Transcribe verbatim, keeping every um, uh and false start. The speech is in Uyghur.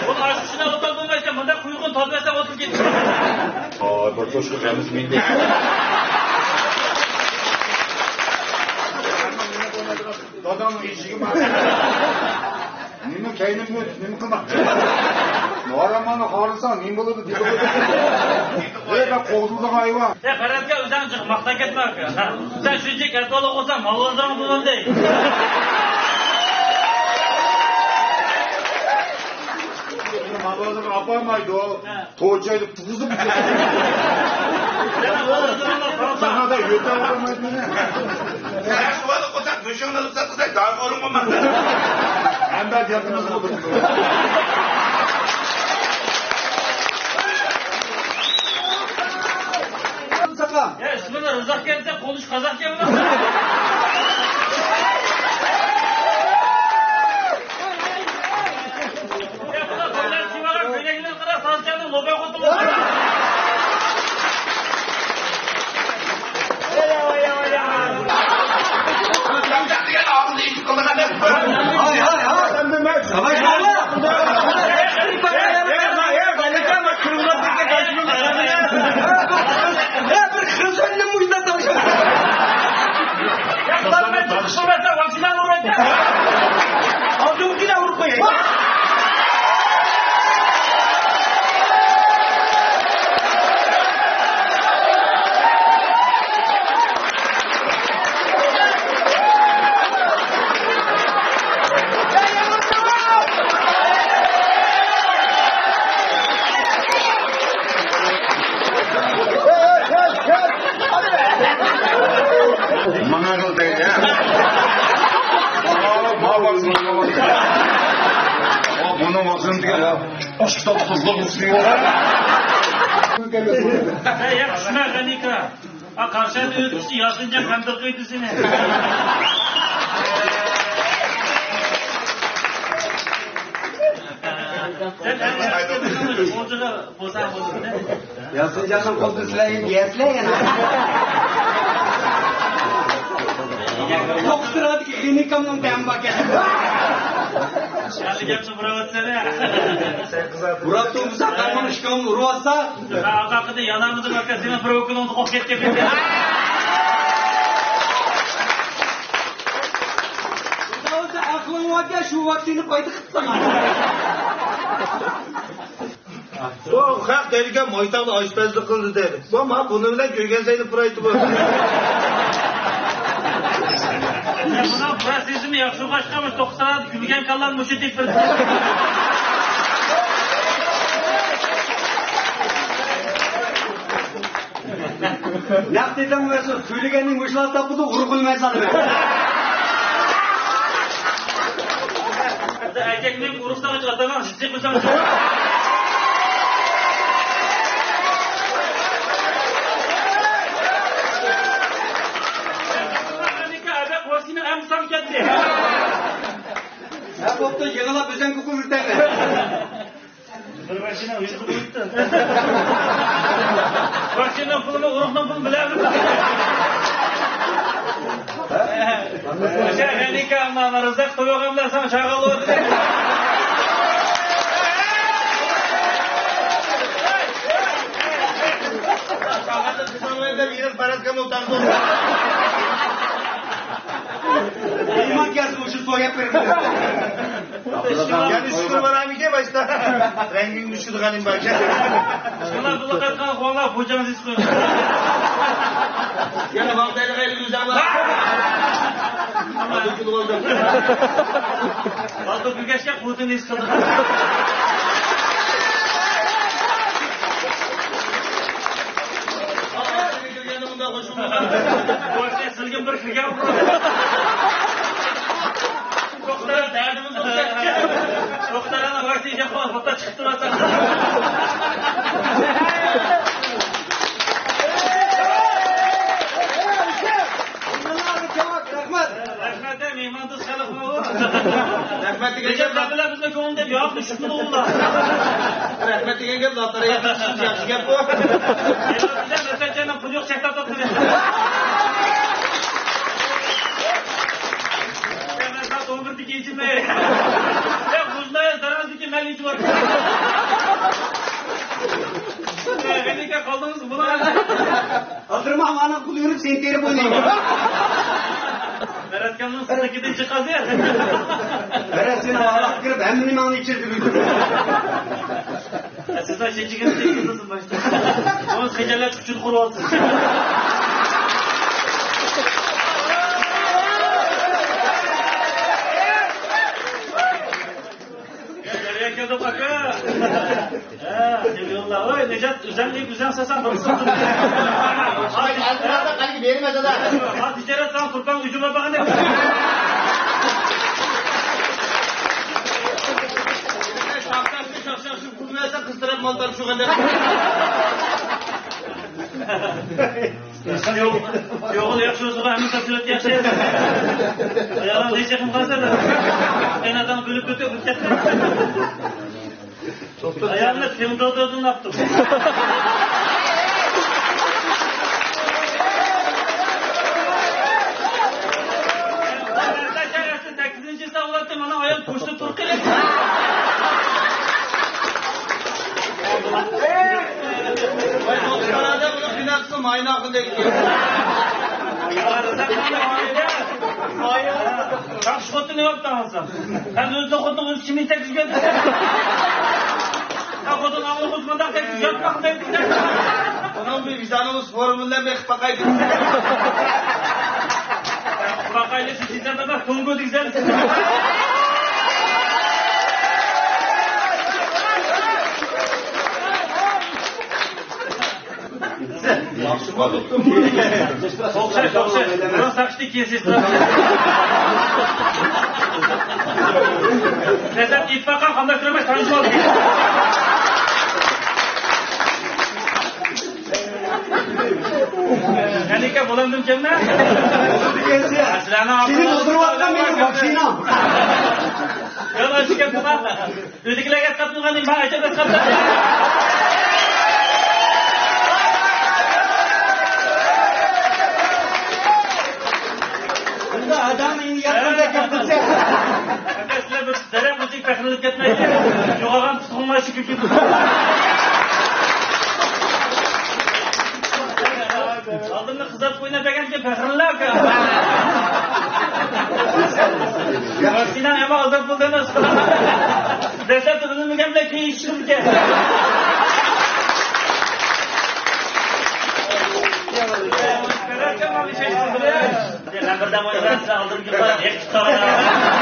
بۇنى ئاچقۇچىنى ئاپتال بولمايسەن، مۇنداق قۇيرۇقىنى تارتىۋەرسەڭ ئوتۇلۇپ كېتىدۇ. ئاي، بىر توشقا قەمىز مېنى. دادامنىڭ ئېشىكى بار. نېمە كەينىمگە ئۆتۈپ نېمە قىلماقچى؟ ناراماننى خارلىساڭ نېمە بولىدۇ دېدى. ۋەي، بەك قوزغىلىدىغان ھايۋان. سەن پەرەزگە ئۆزۈڭ جىق ماختاپ كەتمە ئاكا. سەن شۇنچە كەتمەللىك بولساڭ مال ئالدۇرۇڭ بۇنىڭدەك. مال ئالدۇرۇپ ئاپارمايدۇ. توچايدىپ تۇغۇزۇپ. ساڭا دا يۆتەپ ئاپارمايدۇ مېنى. سەن شۇ ۋاقىت قويساڭ گۆشۈڭنى ئېلىپ ساتقۇزاي دارغا ئورۇن بولماقتا. ھەممە گەپىمىز بولدى. يا، ئىسمىنى رىزاق كەلسە، قونۇش قازاق كەلمەس. يا، بۇلار بىلەن كىيىۋالغان كۆينەكلىرىنى قارا، سازچاننىڭ لوبيا قوتى بولغان. ھاي، ھاي، ھاي. ساۋاش بابا. يا، بىر خىل سۆزنى مۇشۇنداق تاپشۇر. يا، بۇلار بىلەن چىقىشمىسا، ۋاكسىنا ئۇرۇۋەتتى. ئالدىمدىكىنى ئۇرۇپ قوياي. ماڭا قىل دەيدۇ. ما ۋاقتىنى، بۇنىڭ ۋاقتىنى دېگەن. ئاشۇ تاپقۇزلۇق. ھە، ياخشىما غەنىكا. ھە، قارشىدا ئۆتكۈچى ياسىنجان قانداق قويدى سېنى؟ سەن ئەڭ ياخشى بولساڭ بولدى. ياسىنجاننىڭ قولىدا سىلەر ئەمدى يەسىلەر يەنە. توققۇز سىرادىكى غېنىكامنىڭ دەمى باركەن. ياخشى گەپنى ئۇرۇۋاتىسەن ھە. ئۇراپ تۇرمىسا، قارماق ئىشكالنى ئۇرۇۋاتسا. ھە، ئاقاقىدا يانامىدىم ئاكا، سېنىڭ بىر ئوكۇلۇڭنى قوق كەتكەن. ئەقلىڭ باركەن، شۇ ۋاقىت سېنى پايدا قىپتىمەن. بۇ خەق دەيدىكەن، مايتاغدا ئاشپەزلىك قىلدى دەيدۇ. بۇ، ما، بۇنىڭ بىلەن كۆرگەن سەينى پۇرايتى بۇ. بۇنىڭ پۇراسىزمى ياخشى ئوخشاشقانمىش، توققۇز سانادا كۈلگەن كاللام مۇشۇ تېپىلدى. نەق دېدىم، تۈلىگەننى مۇشۇلار تاپىدۇ، ئۇرغۇلماي سالىمەن. ئەركەكنى ئۇرۇقساڭ ئاتىغان جىق بىسەڭ. ھە، بوپتۇ، يېڭىلاپ ئۆزەڭگە قويۇۋېتەيلى. بىر ۋاكسىنا يۈز قىلىپ ئۆتتى. ۋاكسىنىنىڭ پۇلىمۇ ئۇرۇقنىڭ پۇلى بىلەن. ئەشە غەنىكە ئاللا رىزىق قويۇۋالغان بىلەن ساڭا چاغ ئالىۋاتىدۇ. چاغ ئالىدۇ، بىزنىڭ بىلەن بىر يىل پەرەز كەم ئولتۇرىدۇ. مېھمان كەلسە مۇشۇ سوياپ بېرىمىز. يەنە شۈكۈر بارامىكەن باشتا؟ رەڭگىڭ چۈشىدىغىنىم باركەن. شۇڭلار بۇلۇق ئېيتقان قوڭلار پوچاڭ سېسىق قويۇڭ. يەنە ۋاڭدايلىق ئەيلىگۈزەڭلار. ھازىر كۈلۈۋالدىم. ھازىر كۈلگەچكە قۇرۇتىنى ھېس قىلدىم. كۈلگەندە ئۇنداق خۇش بولمىغان. سىزگە بىر كىرگەن. توختار، دەردىمىز توختار. توختار، ئانا ۋاكسىنا ياقماس، بۇرتا چىقىپ تۇرۇۋاتساڭ. رەھمەت. رەھمەت، مېھمان دوست خەلقمۇ بۇ. رەھمەت دېگەن گەپ. بىزنىڭ كۆڭلىدە ياق چۈشۈپتۇ ئۇلار. رەھمەت دېگەن گەپ لاتارىيە ياخشى گەپ بۇ. بىزدە مەسەلەن ئالدىڭىز بۇلار. ھازىرمۇ ھاۋانىڭ قۇلى يۈرۈپ سېنى تېرىپ ئوينايدۇ. بەرەتكەننىڭ سىزنىڭكىدىن چىققان. بەرەت سېنى ھاۋاغا كىرىپ ھەممە نېمەڭنى ئىچىرىپ يۈرىدۇ. سىزنىڭ چېچىكىڭىز تېگىزلىسۇن باشتا. ئۇ خىجالەت كۈچىنى قۇرۇۋالسۇن. يا، دەريا كەلدۇق ئاكا. ھە، نەبىيۇللا، ۋاي، نىجات، ئۆزەڭ دەپ ئۆزەڭ سەسەڭ بىر قىسىم. ۋاي، ئەلدىن ئالساق، قەلبى بېرىمەز، دادا. ۋاي، تىجارەت ساڭا تۇرپان ئۈجۈم ئاپارغان دەپ. شاخشاق، شاخشاق، شۇ پۇلنى بەرسەڭ، قىز تەرەپ مال تارتىشىدىغان دەپ. يوغان، يوغان ياخشى بولسا، ھەممە تەپسىلات ياخشى. ئايالىڭ نەچچە قىلىپ قالسا، قېيىنئاتاڭ بۆلۈپ ئۆتۈپ كەتتى. ئايالنى تېمدودىن ئاپتۇ. سەككىزىنچى ساۋلاتتا مانا ئايال پوچتا تۇرۇپ قېلىپتۇ. ۋاي، بۇ قارا دەپ ئۇنى قىيناپ قىلسا، مايناقىدەك. ياخشى خوتۇن يوق دەڭسەن. سەن ئۆزىنىڭ خوتۇنىنى ئۆزى كىم يېتەكلىگەن؟ سەن خوتۇن ئاڭلىق بولسا مۇنداق دەپ ياتماق دەيدىكەن. ئۇنىڭ بىر ۋىزانىڭىز فورمۇلىنى بېقىپ باقايلى. باقايلى، شۇ دېسەم، بەك كونگو دېگۈزەر. ياخشى بولۇپتۇ. ئوخشاش، ئوخشاش. بۇرۇن ساقچى، كېيىن سېسترا. دەسلەپ ئېيتىپ باققان، قانداق كۆرمەس، تانىشىۋالدى. قېنىكە، بولامدىم كەمنە؟ سېنى بۇزدۇرۇۋاتقان مېنىڭ ماشىنام. يول ئاچىكەن بۇلار. ئۆيدىكىلەرگە ئەسقاتمىغان، ماڭا ئېچىپ ئەسقاتتى. بۇنداق ئادەمنى ياتقاندا گەپ قىلسا. ئاكا، سىلەر بىر دەرەخ بويىچە پەخىرلىنىپ كەتمەيلى. يوغالغان تۇتقۇڭلار شۈكۈر. ئالدىمدا قىزارتىپ ئويناپ بەرگەنكەن، پەخىرلەپ. ۋاكسىناڭ ھەممە ئازاد بولدى ئەمەس. دەسلەپتە بىلمىگەن بىلەن كېيىن ئىشلىدىكەن. مەن بىردەم ئوينىسام، سىلەر ئالدىمغا كېلىپ قاراپ، ھېق چىقىپ قالىدۇ.